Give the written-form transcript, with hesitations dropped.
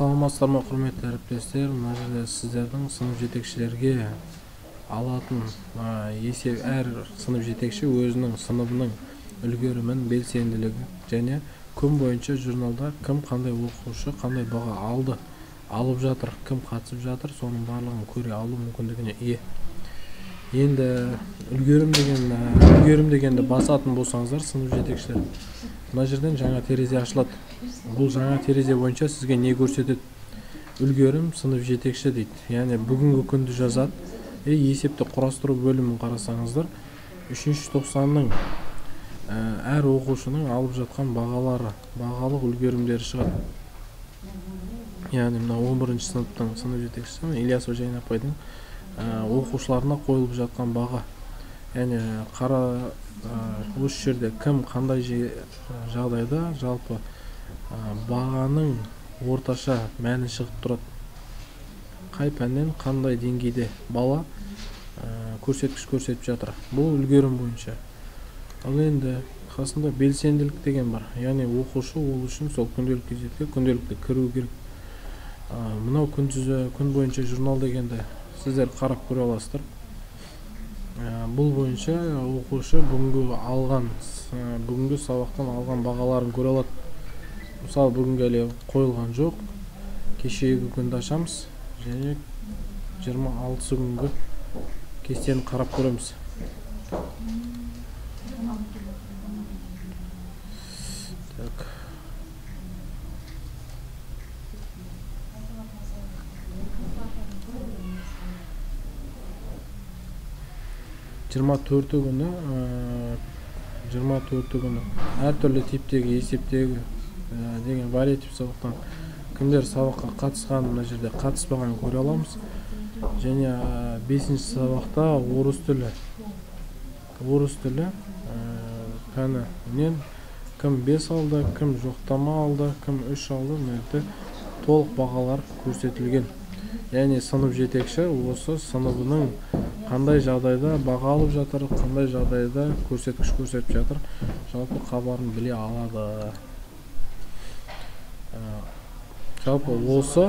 Саламатсыздар ма, құрметті әріптестер. Мына жерде сіздердің сынып жетекшілерге алатын есеп, әр сынып жетекші өзінің сыныбының үлгерімін, белсенділігі және күн бойынша журналда кім қандай оқушы қандай баға алды, алып жатыр, кім қатысып жатыр, соның барлығын көре алу мүмкіндігіне ие. Енді үлгерім дегенді басатын болсаңыздар, сынып жетекшілер, мына жерден жаңа терезе ашылады. Бұл жаңа терезе бойынша сізге не көрсетеді? Үлгерім сынып жетекші дейді. Яғни бүгінгі күнді жазады. Есепті құрастыру бөлімін қарасаңыздар, 3-тоқсанның әр оқушының алып жатқан бағалары, бағалық үлгерімдері шығады. Яғни мына 11 сыныптың сынып жетекшісі Ильясова Жайна апайдың оқушыларына қойылып жатқан баға. Яғни қара осы жерде кім қандай жағдайда жалпы бағаның орташа мәні шығып тұрады. Қай пәннен қандай деңгейде бала көрсеткіш көрсетіп жатыр. Бұл үлгерім бойынша. Ал енді қасында белсенділік деген бар. Яғни оқушы ол үшін сол күнделік кезекке күнделікті кіру керек. Мынау күн бойынша журнал дегенді сіздер қарап көре аласыздар. Бұл бойынша оқушы бүгінгі сабақтан алған бағаларын көре алады. Мысалы, бүгінгі әлі қойылған жоқ. Кешегі күнді ашамыз және 26 күнгі кестені қарап көреміз. Так. 24 күні әртүрлі типтегі есептегі деген вариатив сабақтан кімдер сабаққа қатысқан, мына жерде қатыспаған көре аламыз. Және 5 сабақта орыс тілі пәнінен кім 5 алды, кім жоқтама алды, кім 3 алды, мына жерде толық бағалар көрсетілген. Яғни сынып жетекші осы сыныбының қандай жағдайда баға алып жатыр, қандай жағдайда көрсеткіш көрсетіп жатыр, жалпы хабарын біле алады. Жалпы осы